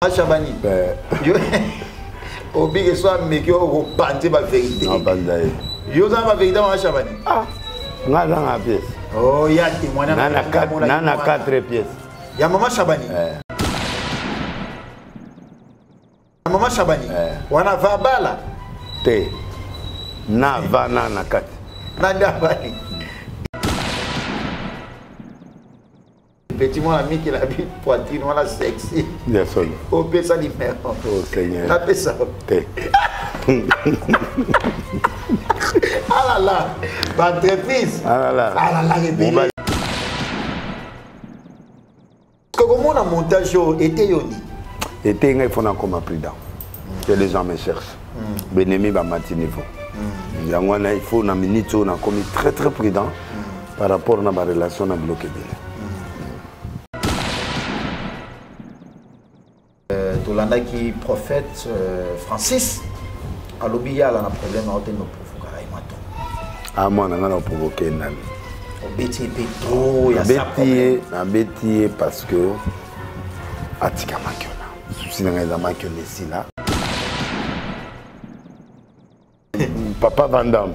Shabani. Yo obike so ameki okopanze ba vérité. Non panza ye. Yo za ba vérité ma Shabani. Ah. Nga za na pièce. Oh ya témoignage. Na na 4 na na 4 pièces. Ya maman Shabani. Eh. Maman Shabani. Eh. Wana va bala. Te. Na va na na kati. Na ndabani. Petit mwana miki na bi poitrine wana sexy. Ya solo. Opesa numéro. Oh Seigneur. Napesa. Te. Ah là là, ba entreprise. Ah là là. Ah là là, ebele. Komona montage oyo ete yo nini? Ete ngai faut nakoma prudent. Que les gens me cherchent. Benemi bamati niveau. Yango wana il faut na minute oyo nakomi très très prudent par rapport na barelation na biloko ebele. Tolandaki prophète Francis alobi yala na problème na ote no provokaka ye mato. Ah mwana nga na provoke nani? Obeti ye mpe trop ya sa problème. Nabeti ye parce que atika makiona. Souci na ngai eza makiona esila. Papa Van Damme,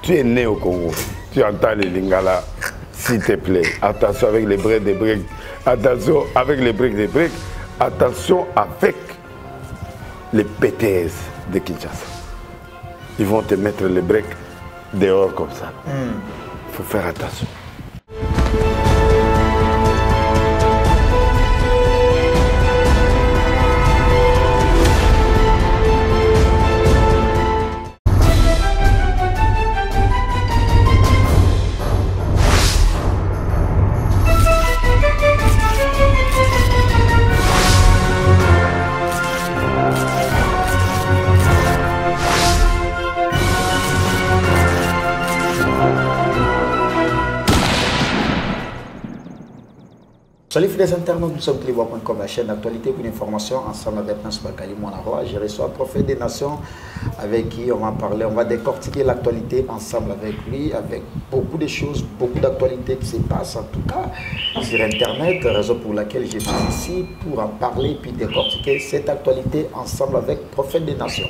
tu es né au Congo, tu entends les Lingala, s'il te plaît. Attention avec les briques des briques, attention avec les briques des briques, attention avec les PTS de Kinshasa. Ils vont te mettre les briques dehors comme ça. Il faut faire attention. Salut fidèles internautes, nous sommes Clébois.com, la chaîne d'actualité pour l'information, ensemble avec Prince Bakali Monaroi. Je reçois un prophète des nations avec qui on va parler, on va décortiquer l'actualité ensemble avec lui, avec beaucoup de choses, beaucoup d'actualités qui se passent en tout cas sur Internet, raison pour laquelle je suis ici pour en parler puis décortiquer cette actualité ensemble avec Prophète des Nations.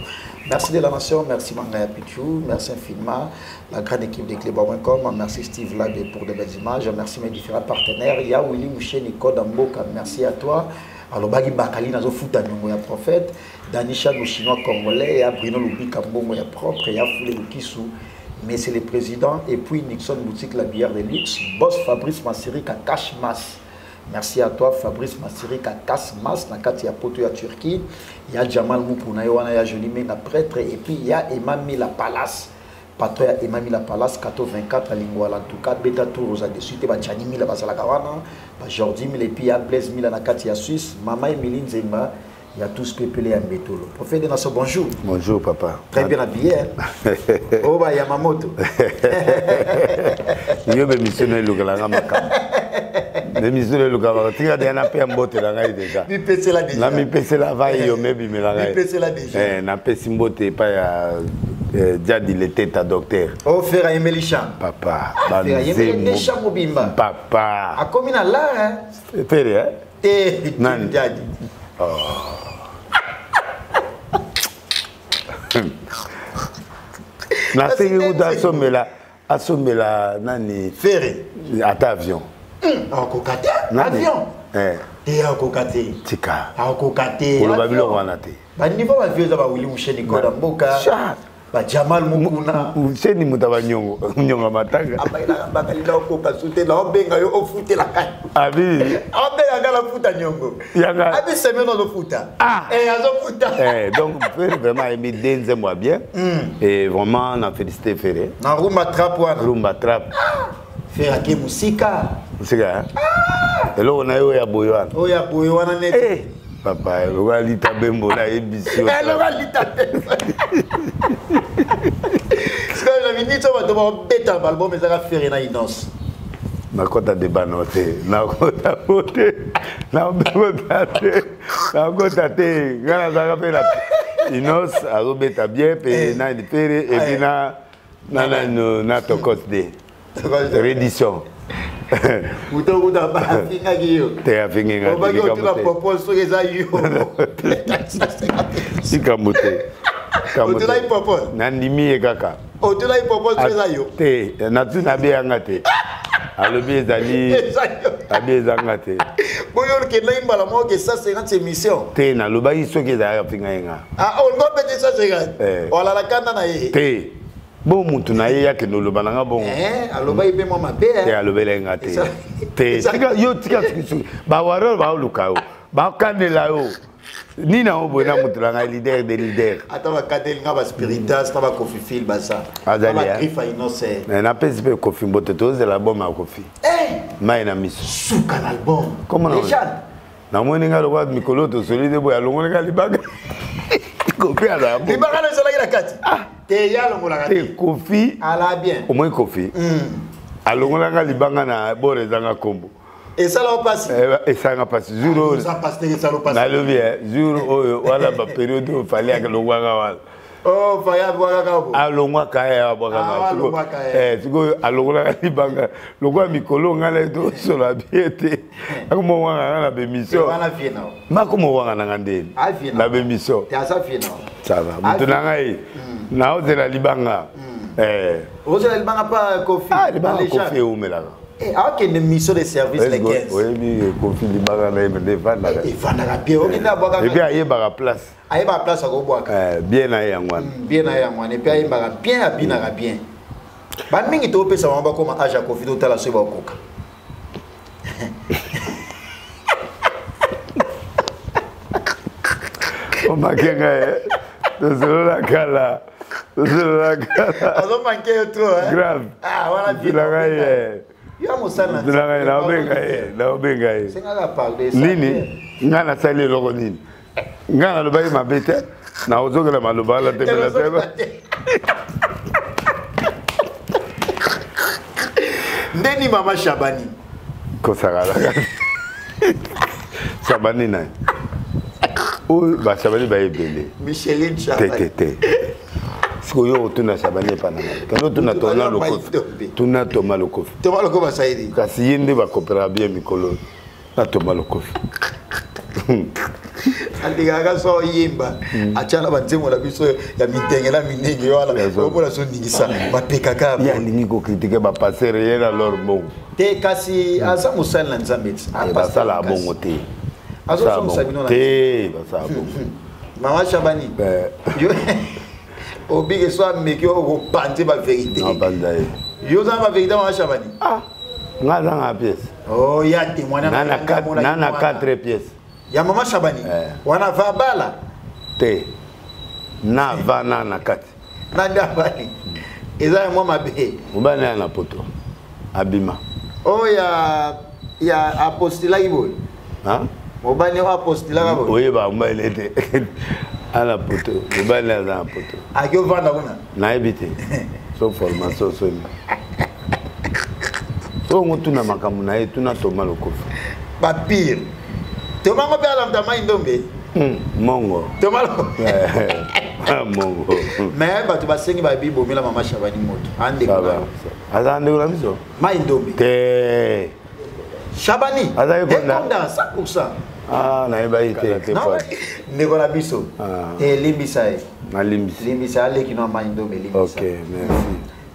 Merci de la nation, merci Mangaya Pichou, merci infiniment la grande équipe de Clébois.com, merci Steve Labe pour de belles images, merci mes différents partenaires, ya Willy Mouché, Nicole Mboka, merci à toi. Alobaki Bakali nazo futa nyongo ya prophète, Danisha no chinois congolais, ya Bruno Lubika mbongo ya propre, ya Foulé Lukisu, mais c'est le président, et puis Nixon Boutique la bière de luxe, boss Fabrice Massirika Cash Mass. Merci à toi Fabrice Massirika Cash Mass na kati ya poto ya Turquie, ya Jamal Mukuna yo wana ya Jolie Menga prêtre, et puis ya Emma Mila Palace. Patron ya Emma Mila Palace 424 à Lingwala, en tout cas beta tour aux dessus te ba Chani Mila bazalaka wana, ba Jordi Mila et puis ya Blaise Mila na kati ya Suisse, Mama Emeline Nzemba, ya tous pepele ya Mbetolo. Prophète de Nation, bonjour. Bonjour papa. Très bien habillé. Hein? Oh ba Yamamoto. Yo be mission na elukela nga makambo. Be mission na elukela makambo. Tika de na pe mbote na ngai déjà. Mi pesela déjà. Na mi pesela va yo me bimela ngai. Mi pesela déjà. Eh na pesi mbote pa ya Diadi le teta docteur. Oh frère Emeli Cham. Papa. Ah, frère Emeli Cham mobimba. Papa. Akomi na la hein. Frère hein. Eh, nani Diadi. Oh. Nasengi kutu asombela asombela nani Ferre ata avion. Akoka te avion. Eh. Te akoka te. Tika. Akoka te. Koloba biloko wana te. Ba niveau ba vieux za ba Willy Moucheni Koda Mboka. Ba Jamal Mukuna. Moucheni moto ba nyongo nyongo matanga. Abaila bakali na okoka sute na obenga yo ofutela kai. Abi. Abenga nga na futa nyongo. Yanga. Abi semaine ozofuta. Ah. Eh azofuta. Eh donc Ferre vraiment aimé denze moi bien. Et vraiment na félicité Ferre. Na rumba trap wana. Rumba trap. Ah. Ferre ake musika. Musika hein. Ah. Eloko na yo ya boyo wana. Oyo ya boyo wana net. Eh. Papa, lokola Lita Bembo nayebisi yo. Lokola Lita Bembo. Sikoyo na minute oyo bato babeta ba album ezaka Ferre na Innoss. Nakota débat no te, nakota po te, nakota te, nakota te. Nga nazalaka mpe na Innoss azobeta bien mpe nani Ferre et puis na na na na Tokos de. Reddition. Moto okuta afingaki yo. Te afingi nga. Obaki otuna popol soki eza yo. Likambo te. Otunaki popol? Nandimi ye kaka. Otunaki popol soki eza yo? Te, natuna abeyanga te. Alobi ezali abi ezanga te. Boyo okendaki mbala moko ke 150 émission. Te, nalobaki soki ezalaka afinga ye nga. Ah, olingo mpe te 150? Olala kanda na ye? Te. Bon mutu na ye yakende oloba na nga bongo. Eh, alobaki mpe mwa mabe. Te alobelaki nga te. Te, tika yo tika soki ba warrior baoluka yo, bakanela yo. Nini yango boye na mutu na ngai leader de leader. Ata bakandeli nga ba spiritas na ba Koffi baza. Azali ba Grifa innocent. Mais napesi mpe Koffi mbote tozela album ya Koffi. Eh! Mai na miso. Suka na album. Comment na namoni nga lokola mikolo tosoli te boye alongoli nga libanga. Koffi azala bongo. Libanga na ezalaki na kati. Ah. Te ye alongolaka te. Koffi. Ala bien. Omoni Koffi. Alongolaka libanga na bord ezanga kombo. Esala yo pasi. Esalanga pasi jour oyo. Nalobi jour oyo wana ba période oyo fallait alongwaka wana. Oh, fallait abwakaka bo. Alongwaka ye abwakaka. Sikoyo alongolaka libanga lokola mikolo ngai na ye tosola bien te. Akoma owanga nga na bemission. Makoma owanga na nga ndeni. Na bemission. Ça va. Moto na ngai naozela libanga. Ozela libanga pa Koffi. Ah, libanga Koffi eumelaka. Akende mission de service le 15. Oyebi Koffi libanga na ye nde evandaka. Evandaka bien. Okende abwakaka. Et puis ayebaka place. Ayebaka place akobwaka. Bien na ye yango wana. Bien na ye yango wana. Et puis ayembaka bien, abinaka bien. Bamingi topesa bango bakoma âge ya Koffi totala soki bakoka. Omake ngai tosolola kala. Tosolola kala. Azomanke yo trop. Grave. Ah, wana bien. Ngai Yo mosala na ngai naobenga ye, naobenga ye. Sengaka pardon. Nini? Ngai nasali eloko nini? Ngai nalobaki mabe te. Nakozongela maloba wana te mpe na te. Ndeni mama Shabani. Kosakalaka. Shabani nani? Oyo ba Shabani ba ebele. Micheline Shabani. Te te te. Sikoyo otuna Shabani epa na ngai. Kende otuna Toma Lokofi. Tuna Toma Lokofi. Toma Lokofi asaidi. Kasi ye nde bakopera bien mikolo na Toma Lokofi. Alingaka so oyemba atya na banzembo na biso ya mitenge na minenge wana omona azoningisa mapeka kaka. Ye alingi kokritike bapaster ye na lor bongo. Te kasi aza mosali na Nzambe ti. Basala bongo te. Azozongisa bino te, basala bongo. Mama Shabani. Yo obike so ameki okopanze ba vérité. Napanza ye. Yo oza na ba vérité mama Shabani? Ah, nga aza na pièce. Oh, ya témoignage na na 4 pièces. Ya mama Shabani. Wana va bala. Te. Na va na na kati. Na ndabani. Eza ya mwa mabe. Mobali na poto. Abima. Oh ya ya apostilaki boye. Hein? Mobali oyo apostilaka boye. Oyeba mobali ete ala poto. Mobali aza na poto. Aki ovanda kuna. Nayebi te. So formation soni. So tuna makambo na ye tuna Toma Lokofi. Ba pire. Toma ngo pe alamta mai ndombe. Mongo. Toma Lokofi. Mongo. Mais bato basengi ba bibo mela mama Shabani moto. Ande ko. Aza ndeko na biso. Mai ndombe. Te. Shabani. Azali konda. Konda 100%. Ah, nayebaki te. Ndeko na biso. Limbisa ye. Nalimbisi. Limbisa aleki na mai ndombe limbisa. OK, merci.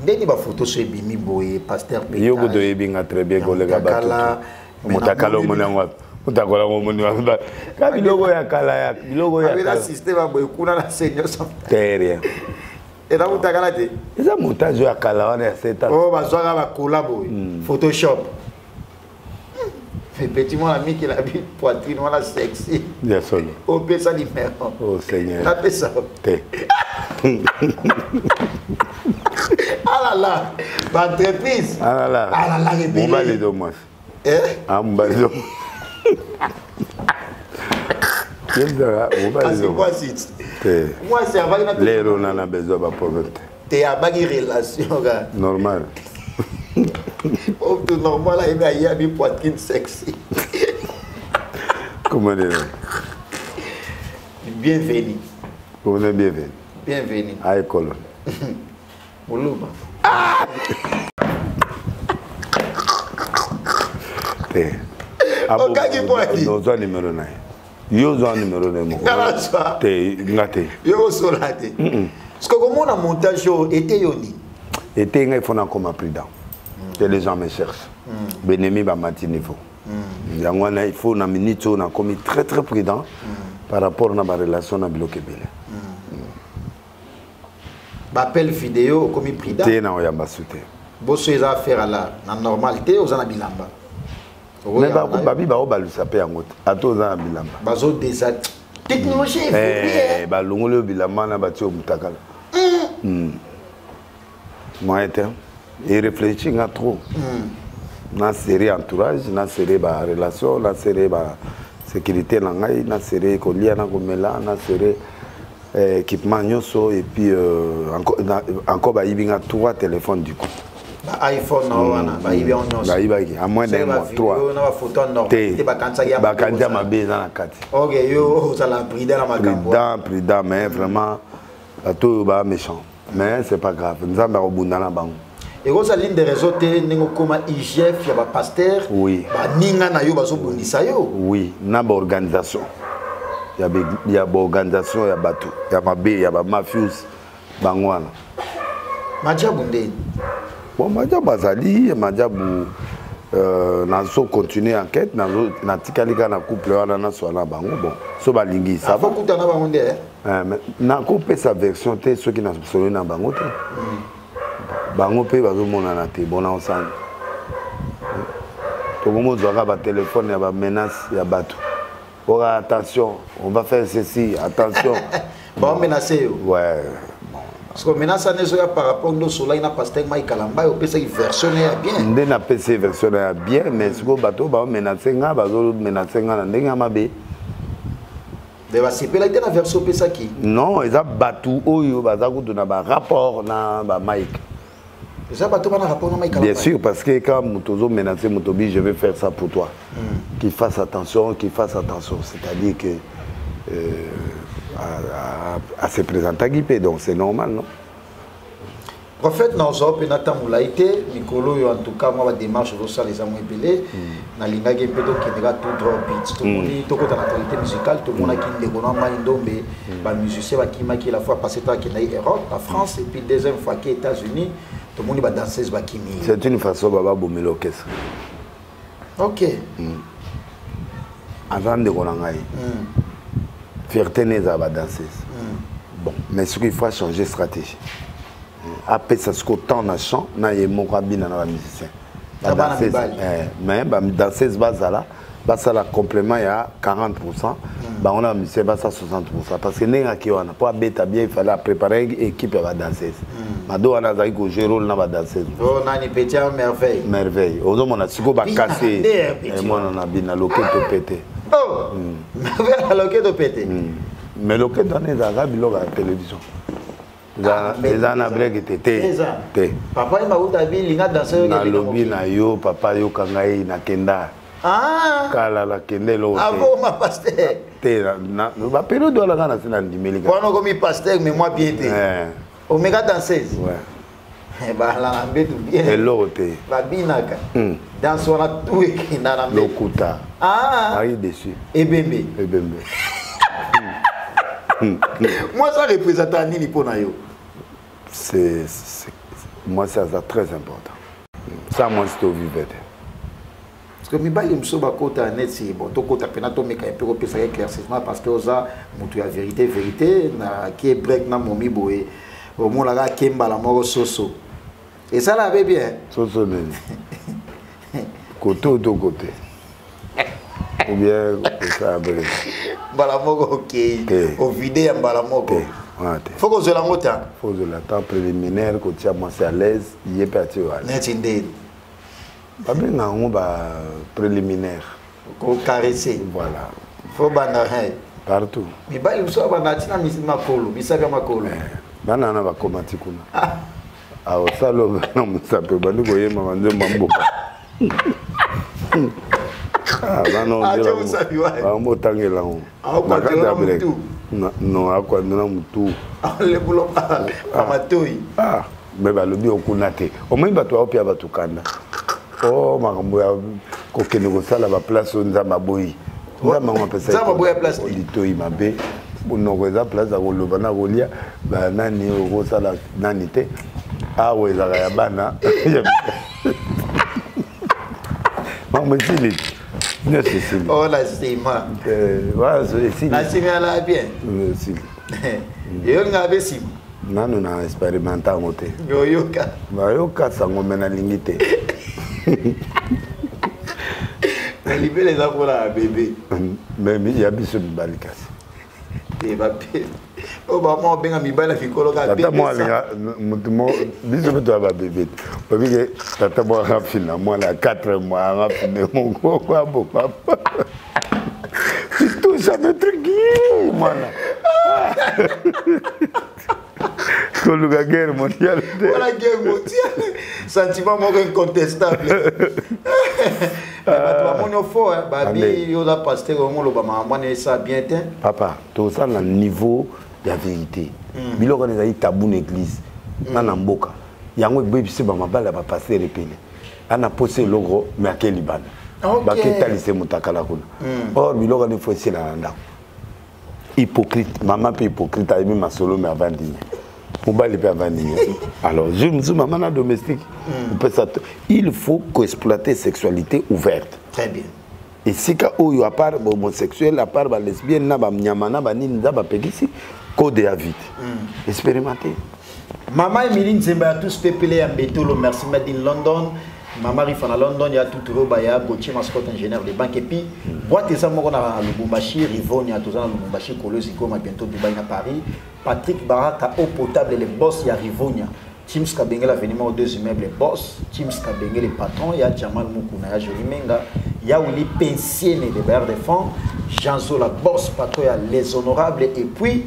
Ndeni ba photo so ebimi boye pasteur Peter. Yo kuto yebi nga très bien kolega bato. Mutakala omoni yango wapi? Mutakala omoni wapi? Ka biloko ya kala ya biloko ya kala. Système ya boye kuna na se nyonso. Te rien. Eza mutakala te. Eza montage ya kala wana ya 7 ans. Oh bazwaka ba kola boye. Photoshop. Petit mwana miki na bi poitrine wana sexy. Ya solo. Opesa numéro. Oh Seigneur. Napesa. Te. Ah là là, l'entreprise. Ah là là. Ah là là, rebelle. Mobali do mwasi. Eh? Ah mobali do. Yebisaka mobali do. Mwasi. Te. Mwasi abaki na lero na na besoin ba problème te. Te abaki relation ka. Normal. Oh, tout normal, il y a une poitrine sexy. Comment dire? Bienvenue. Comment bienvenue? Bienvenue. Aïe, colonne. Moulouba. Ah! Te. Okangi mpo nini? Ozwa numéro na ye. Yo ozwa numéro na ye moko. Nga nazwa. Te, nga te. Yo osola te. Parce que komona montage oyo ete yo nini? Ete ngai, il faut nakoma prudent. Que les gens me cherchent. Benemi bamati niveau. Yango wana, il faut na minute oyo nakomi très très prudent par rapport na barelation na biloko ebele. Baappel vidéo, okomi prudent. Te, na oyamba su te. Boso eza affaire ala na normal te, oza na bilamba. Mais babi baobalusa mpe yango te, ata oza na bilamba. Bazo desa technologie évolue. Balongoli oyo bilamba na batie yo mutakala. Moyen te, eréfléchi nga trop. Na serré entourage, na serré barelation, na serré basécurité na ngai, na serré kolia na komela, na serré équipement nyonso. Et puis encore bayibi nga trois téléphones du coup. Ba iPhone na wana, bayibi yango nyonso? Bayibaki à moins d'un mois, trois. Na bafoto ya normal te. Te, bakanisaki ya Bakanisi ya mabe eza na kati. Ok, yo ozala prudent na makambo. Prudent, prudent, mais vraiment bato oyo baa méchant, mais c'est pas grave, Nzambe akobunda na bango. Ekozala ligne de réseau te, ndenge okóma IGF ya bapaster. Oui. Baninga na yo bazobundisa yo. Oui, na baorganisation ya baorganisation ya bato ya mabe, ya bamafius, bango wana. Majabu ndeni? Bon, majabu azali majabu. Nazo continuer enquête, natikali kaka na couple wana, naswala na bango. Bon, so balingi, ça va. Akuta na bango nde? Mais nakopesa version te soki nasoli na bango te. Bango mpe bazomonana te. Bon, naosala tokomozwaka batelefone ya bamenace ya bato oka: "Attention, on va faire ceci, attention." Baomenace yo? Ouais. Parce que menace wana ezoya par rapport nde osolaki na paster Mike Kalamba, opesaki version na ya bien. Nde napesi version na ya bien, mais sikoyo bato oyo baomenace nga, bazomenace nga na ndenge ya mabe. Me basepelaki te na version opesaki? Non, eza bato oyo baza kutu na barapport na bamike. Eza bato bana rapport na Mike? Bien sûr, parce que quand moto ozomenace moto bi: "Je vais faire ça pour toi, qu'il fasse attention, qu'il fasse attention", c'est-à-dire que à se présentaki mpe, donc c'est normal, non? Prophète, na ozwa mpe na molai te mikolo oyo. En tout cas mwa badémarche ozosala eza mwa ebele. Nalingaki mpe tokendeka tout droit but. Tomoni, tokota na actualité musicale. Tomonaki ndeko na Mai Ndombe, bamusicien bakimaki. La fois passé to akendaki Europe, na France, et puis deuxième fois ke États-Unis. Tomoni badanseuse bakimi. C'est une façon bababomela orchestre. Aza ndeko na ngai, fierté ne ezala badanseuse. Bon, mais soki il faut changer stratégie, apesa sikoyo temps na champ na ye moko, abina na bamusicien. Mais badanseuse bazala, basala complément ya 40, bango na bamusicien basala 60, parce que ndenge aki wana mpo abeta bien, il fallait apréparer équipe ya badanseuse. Mado wana azalaki kojouer rôle na badanseuse. Nani, petit Merveille? Merveille, ozomona sikoyo bakase mwana na bina loketo pete. Merveille na loketo pete. Mais loketo wana ezalaka biloko ya télévision, eza na break te, te te. Papa ye makuta bilinga danse. Nalobi na yo, papa, yoka ngai, nakenda kala, nakenda eloko. Akoma pasteur? Te, bapériode wana kaka nasi nandimeli. Wana okomi pasteur, mais moi bien te. Omeka danseuse balala na mbetu bien. Eloko te. Babinaka danse wana, tu ekenda na mbetu. Lokuta, ayi dessus. Ebembe. Ebembe. Mwasi areprésente nini mpo na yo? C'est mwasi aza très important. Sa mwasi tovive te. Parce que mibali mosusu bakota neti, bon, tokota mpena, tomeka mpe kopesaka éclaircissement, parce que oza moto ya vérité, vérité na kie break na momi boye, omonaka ake mbala moko soso esala be bien. Soso nini? Kote oyo to kote ou bien kosala break? Mbala moko okei ovide ya mbala moko. Faut kozwela yango ta. Faut kozwela temps préliminaire, kotia mwasi à l'aise, ye mpe atie yo à l'aise. Neti ndeni? Babenga yango ba préliminaire. Kocaresse. Voilà. Faut banda partout. Mibali mosusu abanda ntina makolo, misapi ya makolo. Bana wana bakoma ti kuna, aosala na mosapi, obandi koyemba banzembo ya mboka. Bana botangela yango na kati ya break. Non, akwandela motu. Lebulo matoi. Me balobi okuna te, omoni bato baopia bato kanda. O makambo ya kokende kosala baplace oyo Nzambe aboyi, Nzambe yango apesa litoi mabe. Monoko eza place ya koloba na kolia banani, okosala nani te. Awa ezalaka ya bana, makambo esili, nyonso esili. Oh, na nsima. Esili. Na nsima yala bien. Esili. Eyolinga be nsima. Nanu na expérimente yango te. Oyoka. Bayoka sango, me nalingi te. Na libele eza mpona ya bebe. Me ya biso mibali kasi. Te, babe oyo bama obenga mibali na mikolo kaka. Tata moko alinga motu moko, biso mpe toya babebe te. Babike tata moko anga fina mwana ya 4 mois, anga fine mokoko aboma. Tu touches à mes trucs, mwana koluka guerre mondiale te. Wala guerre mondiale, sentiment moko incontestable. Bato bamoni ofo babi yo oza pasteur, ongo oloba makambo wana esa bien te. Papa, toza na niveau ya vérité. Biloko wana ezali tabu na église na mboka. Yango ebebisi bamabala ya bapasteur epele. Ana posa eloko, me ake libanda, baketalisa motakala kuna. Or biloko wana ifo esila na ndako. Hypocrite mama mpe hypocrite, ayebi masolo me avandi nye, mobali mpe avandi nye. Alors jour mosusu mama na domestique opesa. Il faut koexploiter sexualité ouverte. Très bien. Esika oyo, à part homosexuel, à part balesbienne na banyama na banini, nza bapekisi code ya vite expérimenter. Mama Emilie Nzemba ya tous pepele ya Mbetolo, merci. Made in London, mama Rifa na London, ya Tuturoba, ya Gauthier Mascotte, ingénieur de banque. Et puis boîte eza moko na Lubumbashi, Rivonia, toza na Lubumbashi, Kolwezi, Goma, bientôt Dubai na Paris. Patrick Baraka, eau potable, le boss ya Rivonia. Chims Kabengele, avenue moko, deux immeubles, boss Chims Kabengele patron, ya Jamal Mukuna, ya Joli Menga, ya Willy Pensiene, le bailleur de fonds, Jean Zola, boss patron ya les honorables, et puis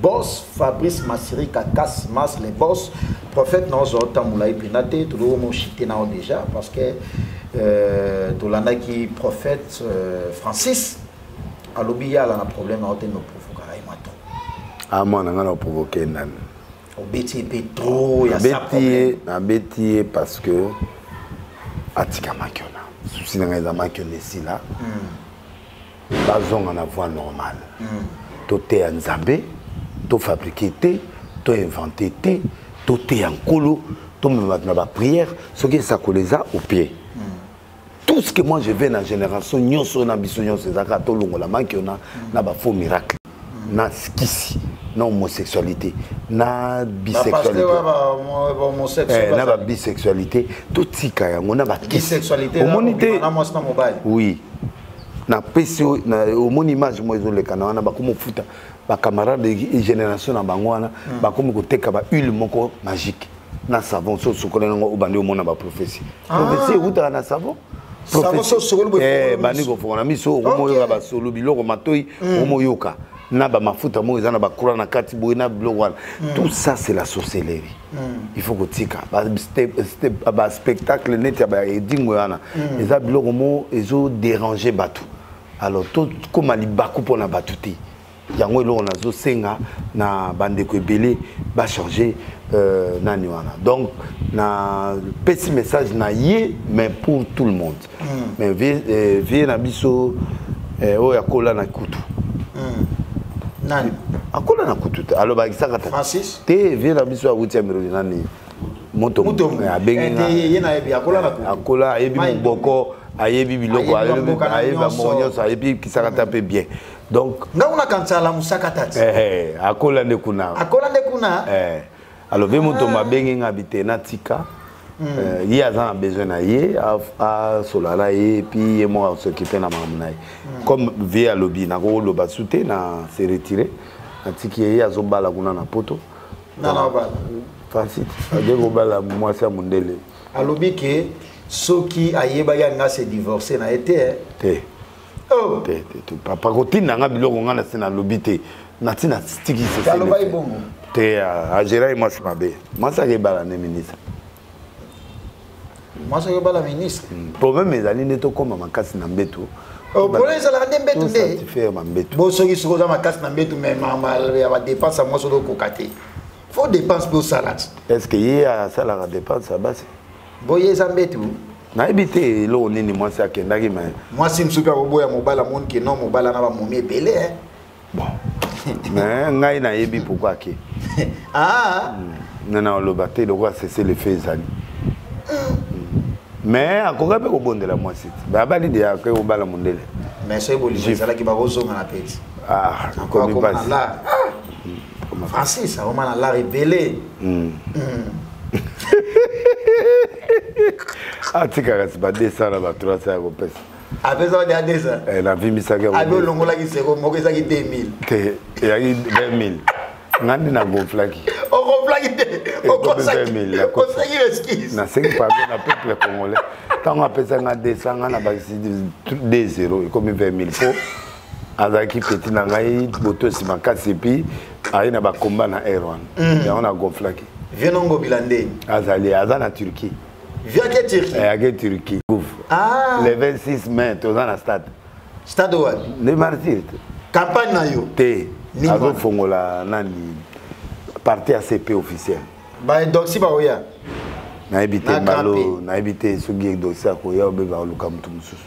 boss Fabrice Masirika Kas Mas, les boss. Prophète, naozwa otambola ye mpena te, toloko moshite nao déjà, parce que tolandaki prophète Francis, alobi ye ala na problème nao te, me oprovokaka ye mwa trop. Ah, mwana nga na oprovoke nani? Obeti ye mpe trop ya sa. Nabeti ye, nabeti ye parce que atika makiona. Susi na ngai eza makiona esila, bazonga na voie normale. Toteya Nzambe, tofabrike te, toinvente te, toteya Nkolo, tomema bato na baprière. Soki esakolo eza au pied, tout ce que moi je vais na génération nyonso na biso nyonso eza kaka tolongola makiona na bafaux miracle, na skisi, na homosexualité, na bisexualité, na babisexualité. Totika yango na bakisi. Omoni te? Oui, napesi omoni image moko ezoleka na wana, bakomi kofuta bacamarade génération na bango wana, bakomi koteka bahuile moko magique na savon. So osokoli yango, obandi omona baprophétie. Prophétie eutaka na savon. Bandi kofongola miso, okomoyoka basolo, biloko matoi, okomoyoka na bamafuta moko eza na bakura na kati boye na biloko wana. Tout ça, c'est la sorcellerie. Il faut kotika baspectacle neti ya baedingo wana. Eza biloko mo ezodéranger bato. Alors tokóma libaku mpona bato te. Yango eloko nazosenga na bandeko ebele bachange nani wana. Donc na pesi message na ye, mais pour tout le monde. Mais vie na biso oyo akola na kutu. Nani? Akola na kutu te, alobakisaka ta. Francis. Te, vie na biso awuti ya melodi nani, moto. Mutombo. Abengi nga. Ye nayebi akola na kutu. Akola, ayebi moboko, ayebi biloko. Ayebi bamboka na ayebi nyonso. Bamoko nyonso ayebi, kisaka ta mpe bien. Donc nga kuna kanisa alamusaka tati. Akola nde kuna. Akola nde kuna. Alors ve moto abengi nga bi te natika. Ye aza na besoin na ye, asola na ye, puis ye moko as'occupe na makambo na ye. Comme vie alobi nakoloba su te, na se retire, natiki ye. Ye azobala kuna na Poto. Nana obala? Francis ake kobala mwasi ya mondele. Alobi ke soki ayebaki anga se divorce na ye te, eh. Te. Oh. Te, te, te, papa kotinda nga biloko, nga na se nalobi te, nati na tiki. Alobaki bongo? Te, agéra ye mwasi mabe. Mwasi akebala nde ministre. Mwasi akebala ministre. Problème ezali nde tokóma makasi na mbeto. Oh, problème ezalaka nde mbeto nde. Tosatisfaire bambeto. Bo soki oza makasi na mbeto, mais mama ya badepense ya mwasi ozokoka te, faut dépense mpe osala ti. Est ce que ye asalaka dépense ya basi? Boye eza mbeto. Nayebi te eloko nini mwasi akendaki me. Mwasi mosusu mpe akoboya mobali, amoni ke non, mobali ana bamomi ebele, eh. Bon, mais ngai nayebi pourquoi ake. Ah. Nga na oloba te lokola cessez le feu ezali. Mais akoka mpe kobondela mwasi te, babali de akoki kobala mondele. Mais soki bolingo ezalaki, bakozonga na peti. Ah, komi mpasi. Francis akoma na lar ebele. Atikaka si ba 200 na ba 300 ya kopesa. Apesa ba 200. Eh, navimbisaki yango. Abi olongolaki zero moko, ezaki 2000. Te, ezalaki 20 000, nga nde nagonflaki. Ogonflaki te, okosaki excuse. Nasengi pardon na peuple congolais. Ntango apesa nga 200, nga na bakisi 2 0, ekomi 20 000, po azalaki petit na ngai, botosi makasi, et puis aye na bakomba na air wana. Yango nagonflaki. Vieux nongobila ndeni? Azali, aza na Turquie. Vieux ake Turquie? Eh, ake Turquie. Ah. Le 26 mai toza na stade. Stade wapi? Le Martyr te. Campagne na yo? Te, azofongola nani, parti ACP officiel. Badoxi baoya? Nayebi te, mbalo nayebi te soki doxi akoya obe baluka motu mosusu.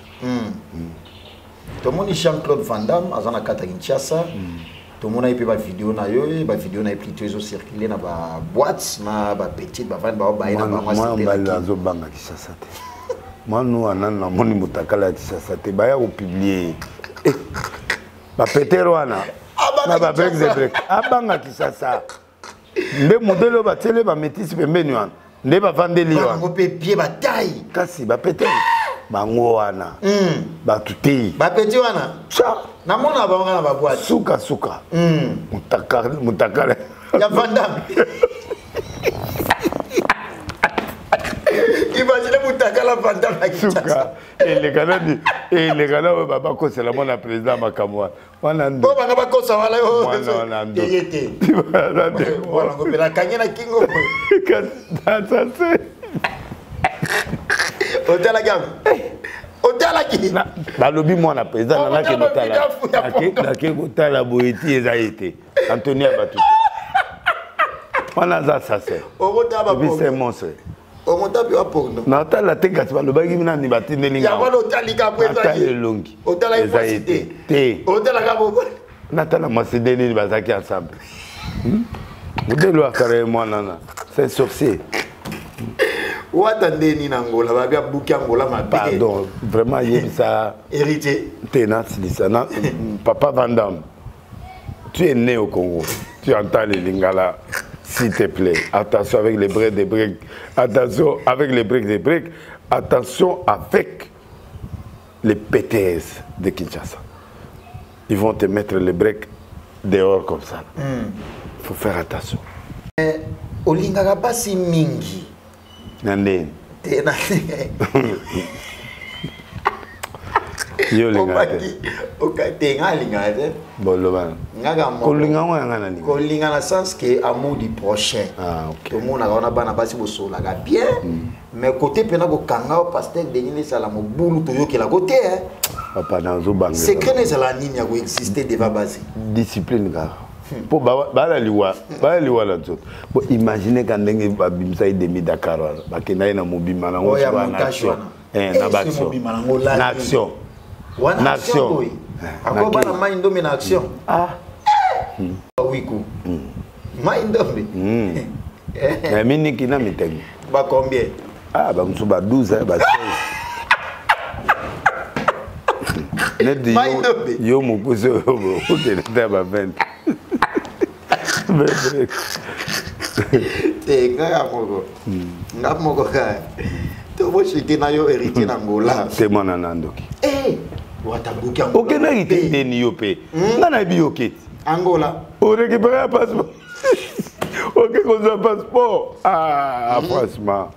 Tomoni Jean-Claude Van Damme aza na kati ya Kinshasa. Tomonaki mpe bavideo na yo, bavideo na ye plutôt ezocircule na baboite na bapetite bavandi bao baye na bango. Mwana mobali azobanga Kinshasa te. Mwana wana namoni motakala ya Kinshasa te, baya kopublier ye. Bapetere wana na babrek de brek, abanga Kinshasa nde modele oyo batiele bametisi pembeni wana nde bavandeli wana mpe pie batai. Kasi bapetere bango wana bato te. Bapeti wana namona bango na baboite. Suka suka mutakala ya Vandam. Imagine mutakala Vandam na Kinshasa. Eleka nani, eleka na oyo babakosela mwana président makambo wana wana. Po banga bakosa wana ye te, wana mpe nakangi na kingo. Kasase. Otalaki yango? Otalaki? Balobi mwana président, nanake kotala, nake kotala boye ti eza ye te. Antoni ya bato wana aza assassin, c'est monstre. Omota mpe wapondo. Natala te, kasi balobaki nani batindeli. Yango otalika po. Natala elongi. Otalaki? Eza ye te te. Otalaka bo. Natala mwasi nde nini bazalaki ensemble. Modele oyo asala ye mwana na, c'est sorcier. Wata ndeni na Angola, babi abuki Angola mabe. Pardon, vraiment, yebisa. Héritier. Te, nasilisa na papa Vandam. Tu es né au Congo, tu entends les lingala, s'il te plaît. Attention avec les briques des briques, attention avec les briques des briques, attention avec les PTS de Kinshasa. Ils vont te mettre les breaks dehors comme ça. Il faut faire attention. Eh, olingaka basi mingi. Na ndeni? Te, na Yo olingaka te? Te, nga alingaka te. Boloba. Ngaka. Kolinga ngo yanga na linga. Kolinga na sens ke amour du prochain. Ah, ok. Tomonaka wana bana basi bosolaka bien, mais côté mpena kokanga o pasteur Denis esala mobulu, toyokelako te. Papa, nazobanga. Secret na ezala nini ya koexiste devant basi? Discipline kaka, mpo bala liwa, bala liwa na nzoto. Bo imagine ka ndenge babimisaki demi Dakar wana, bakendaki na mobima nango na action, na baaction, na action. Wana action boye akobana Mai Ndombe na action. Ah. Wiku Mai Ndombe. Miniki na mitengi. Ba combien? Ah, bamosusu ba 12, ba 16. Neti yo mokusi oyo okende te ba 20. Te, ngaka moko, nga moko kaka toboshite na yo, Héritier na Ngola. Te, mwana na ndoki. Watabuki. Okendaki te ndeni yo mpe nga nayebi yo keti. Angola. Orécupéré passeport, oke kozwa passeport. Ah, franchement.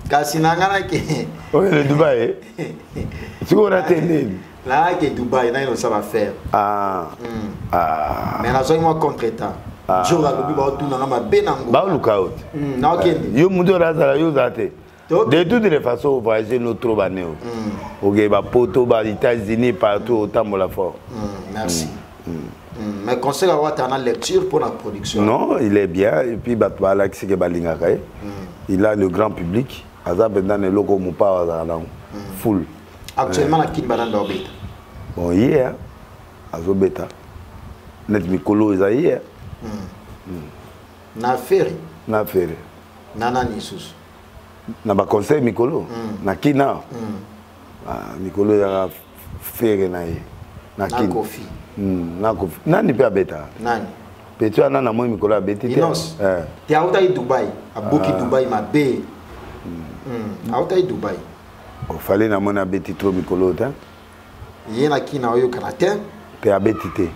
Kasi na nga nake. Okende Dubai, sikoyo orate ndeni? Nayake Dubai, naye nosala affaire. Ah. Mais nazwaki mwa contretemps. Jour alobi baotunanga mabe nango. Baoluka yo te. Naokende. Yo motu oyo azala, yo ozala te. De toutes les façons, voyager no trop bane o oke bapoto, ba États-Unis, partout otambola fort. Merci. Mais conseil awata na lecture pour la production? Non, il est bien, et puis bato balakisi ke balingaka ye. Il a le grand public. Aza mpenza na eloko mopao azala nango full. Actuellement na Kin banani baobeta? Bon, ye azobeta neti mikolo eza ye. Na Ferre? Na Ferre. Na nani lisusu? Na baconseil mikolo na kina. Ah, mikolo ezaka Ferre na ye na Kin. Kofi. Na Kofi. Nani mpe abeta? Nani? Petit wana na moi mikolo abeti te. Eh. Te, autaki Dubai, abuki. Dubai mabe. Autaki Dubai. Ofale namoni abeti trop mikolo te. Ye na Kina oyokana te. Te, abeti te.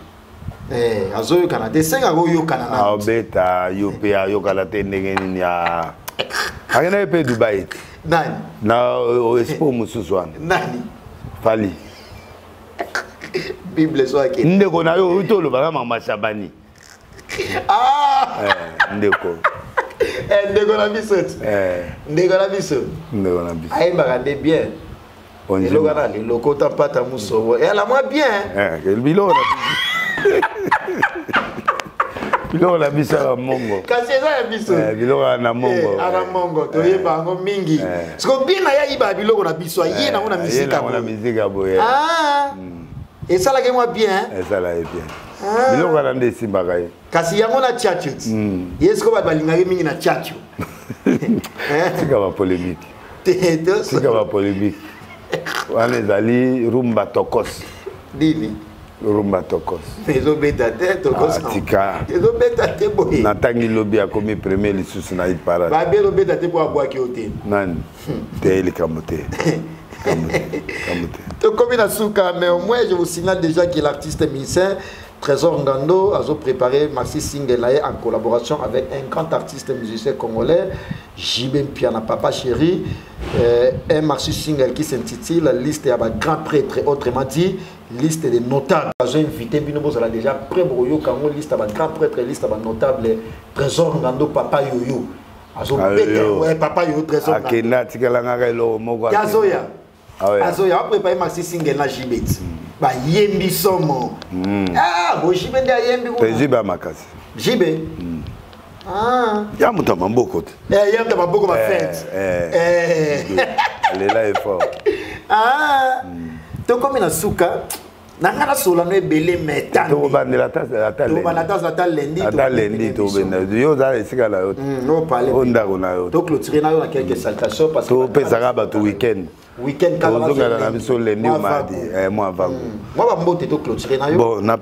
Eh, azoyokana te, sengaka oyokana na Aobeta yo mpe ayokana te ndenge nini? Akenda ye mpe Dubai te. Nani? Na expo mosusu wana. Nani? Fally. Bible so akende. Ndeko na yo outi olobaka mama Shabani. Ah! Eh, ndeko. Eh, ndeko na biso ti. Eh. Ndeko na biso. Ndeko na biso. Ayembaka nde bien. Eloko wana lelokota mpata mosobo eyala mwa bien. Eh, biloko na biso ya mongo. Kasi eza ya biso. Eh, biloko na mongo. Ana mongo toyeba yango mingi. Siko bien na ye ayiba biloko na biso, aye nango na misika. Na misika boye. Esalaki mwa bien. Esala ye bien. Biloko wana nde esimbaka ye. Kasi yango na Tchatcho ti ye siko bato balingaki mingi na Tchatcho. Tika bapolémique, tika bapolémique. Wana ezali rumba tokos. Nini? Rumba tokos. Ezobeta te tokos. Tika. Ezobeta te boye. Natangi lobi akomi premier lisusu na hit parade. Babi ezobeta te mpo abwaki yo te. Nani te? Likambo te, likambo te. Tokomi na suka, mais au moins je vous signale déjà que l'artiste musicien Trésor Ngando a préparé maxi single na ye en collaboration avec un grand artiste musicien congolais, JB Mpiana Papa Chéri, un maxi single qui s'intitule Liste ya grand prêtre, autrement dit liste des notables. J'ai invité bino bozala déjà prêt boyoka yango, liste ya grand prêtre, liste ya notable. Trésor Ngando Papa Yoyo. Azo beta, ouais, Papa Yoyo Trésor. Akenda atikalangaka eloko moko. Azoya. Azoya apréparé maxi single na JB bayembi somo. Ah, bo JB nde ayembi. Kuna JB makasi. JB. Ah. Ya moto ya maboko te. Eh, ya moto ya maboko bafete. Alela effort. Ah. Tokomi na suka na ngai, nasola no ebele mais Tokobandela ata lundi. Ata lundi tobenda. Yo oza esika na yo te, o ndako na yo. Toclôturer na yo na quelques salutations parce que topesaka bato week-end. Week-end. Tozongana na biso lundi ou mardi, mwa vagu. Mwa bambote, toclôturer na yo. Bon,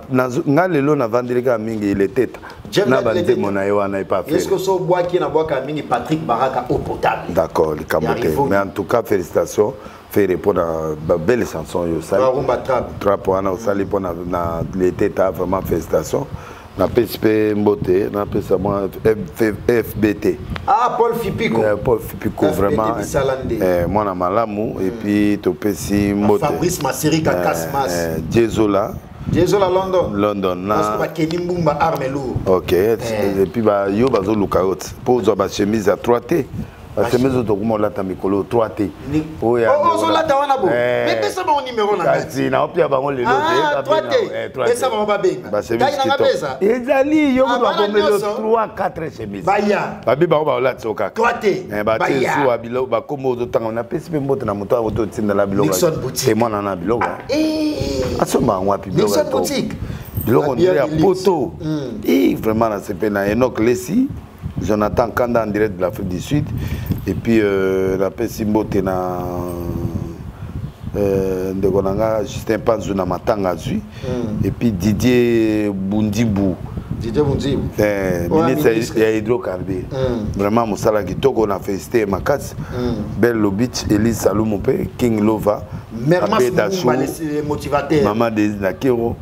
nga lelo navandeli kaka mingi Leteta na banzembo na ye wana epa. Est-ce que so obwaki na bwaka mingi Patrick Baraka eau potable? D'accord, likambo te. Mais en tout cas, félicitations Ferre mpona babelle chanson oyo osali, trap wana osali mpona na Leteta. Vraiment félicitations. Napesi mpe mbote, napesa mwa FBT. Ah, Paul Fipiko. Paul Fipiko, vraiment mwana malamu. Et puis topesi mbote Fabrice Masirika Kasmas. Jezola. Jezola London. London na bakeni Mbumba arme lourd. Ok, et puis yo bazoluka yo mpo ozwa bachemise ya 3 te, bachemise oyo tokoma olata mikolo 3 te. Ozolata wana bo pesa bango numéro na. Kasi naopia bango lelo. Te, pesa bango babenga. Ezali yo moto bakomeli 3 4 chemise. Baya. Babi bango baolata so kaka. 3 te. Batie zuwa biloko bakoma ozotanga. Napesi mpe mbote na moto yango totindela biloko te, mwana na biloko asomba yango wapi? Biloko ndire ya poto. Vraiment nasepe na Enoch Lesi, Jonathan Kanda en direct de l'Afrique du Sud. Et puis napesi mbote na ndeko na nga Justin Panzu na matanga azwi. Et puis Didier Bundibu. Didier Bundibu. Eh, ministre ya hydrocarbure. Vraiment mosala kitoko, na félicité makasi. Belle Lobich, Elise Salumu mpe King Lova. Mermas motivateur. Mama Denise Nakero.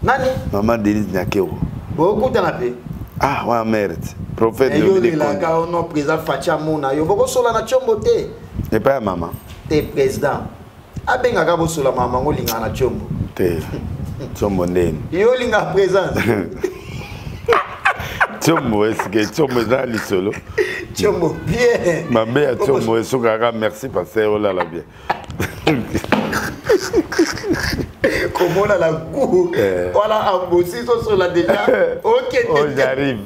Nani? Mama Denise Nakero. Bokutana mpe. Ah, wana merde, prophète. Yo olelaka ono président Fatshi amona yo, bokosola na tiombo te. Epai ya mama. Te, président abengaka bosola mama ngo olingaka na tiombo. Te, tiombo ndeni? Yo olingaka présence. Tiombo esike tiombo eza lisolo. Tiombo bien. Mabe ya tiombo esukaka. Merci pasteur, olala bien. Komona la goût wana ambosi tosola déjà. Okende. Oh, j'arrive.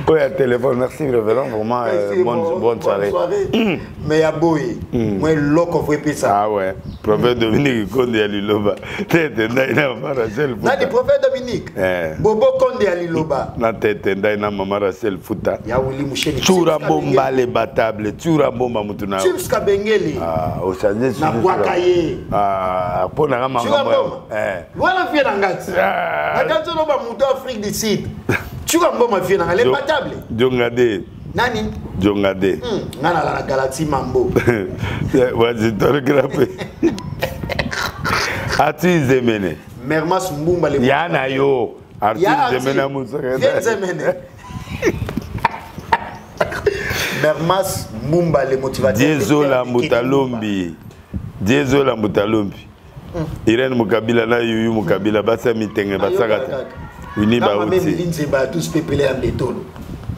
Oyo ya téléphone. Merci révérend, vraiment bonne, bonne soirée. Soirée. Mais ya boye mwa eloko fo epesa. Ah ouais, prophète Dominique Konde ya Liloba, tete ndai na mama Rachel Futa. Nani, prophète Dominique? Eh. Bobo Konde ya Liloba. Na tete ndai na mama Rachel Futa. Ya Wili Musheni. Tsura Mbomba le batable, Tsura Mbomba mutu na. Chips Kabengele. Ah, ochange. Na bwaka ye. Ah, mpo na nga Tsura makambo. Mboma. Eh. Wana vie na ngati. Ah. Na kati oloba moto Afrique du Sud. Tsura Mboma vie na nga le batable. Djonga de. Nani? Djonga de. Nga nala na Galaxy Mambo. Wazitorgrape. Ati Zemene. Mermas Mbumba le. Ya na yo. Arti Ya Arti. Zemene Musaka. Viens Zemene. Mermas Mbumba le motivateur. Diezola Mutalombi. Diezola Mutalombi. Irène Mukabila na Yuyu Mukabila basi ya mitenge basaka te. Wini Bauti. Bauti. Nzeba tous pepele ya mbetolo.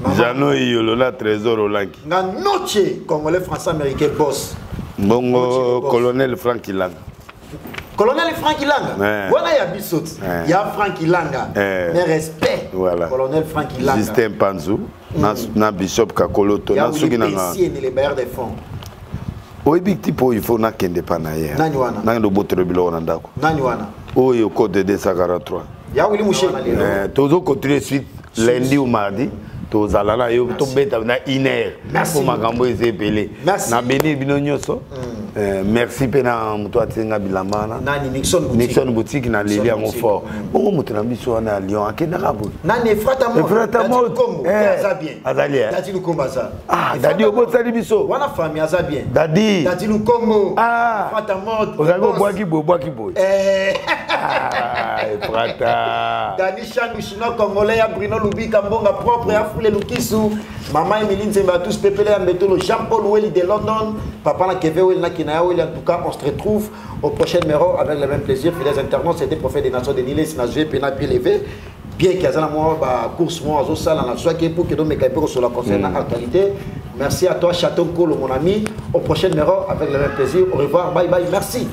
Mama, Jano Iyolo na Trésor Olangi. Nga noche congolais français américain boss. Mbongo Boss. Colonel Frank Ilanga. Colonel Frank Ilanga. Ouais. Wana ya bisot. Ouais. Ya Frank Ilanga. Eh. Mais respect. Voilà. Colonel Frank Ilanga. Justin Panzu na Bishop Kakoloto Ya na soki Willy na nga. Pessier les bailleurs des fonds. Oyebi type oyo, il faut nakende pa na ye. Nani wana? Nakende obotela biloko na ndako. Nani wana? Oyo code 243. Ya Willy Mouché. Eh, tozo continuer suite lundi ou mardi, tozala na yo, tobeta na une heure. Merci. Po makambo eza ebele. Merci. Na bénir bino nyonso. Eh, merci mpe na moto atinga bilamba wana. Nani? Nixon Boutique. Nixon Boutique, na leli Nixon yango Boutique. fort. Bongo moto na biso wana ya Lyon akendaka boye. Nani? Efrata Mo. Efrata Dadi Mo. Lukombo. Eh. Aza bien. Azali, eh. Dadi Lukombo aza. Ah, Efrata Dadi Mo. obosali biso. Wana famille aza bien. Dadi. Dadi Lukombo. Ah. Efrata Mo. Ozalaki Boss. obwaki boye, obwaki boye. Eh. Ah, Efrata. Dani Chandu, chinois congolais, ya Bruno Lubika, Mbonga propre, ya Foule Lukisu, Maman Emilie Nzemba, tous Pepele ya Mbetolo, Jean-Paul Welly de London, Papa na Keve Welly, na Kinaya Welly. En tout cas, on se retrouve au prochain numéro avec le même plaisir. Fidèles internautes, c'était Prophète des Nations de Niles, Nazoué, Pena, Pied Levé. Bien qu'il y ait moi, bah, course, moi, azo sala, na Zouaki, pour que nous me sur la concernant l'actualité. Merci à toi, Chateau Kolo, mon ami. Au prochain numéro avec le même plaisir. Au revoir, bye bye, merci.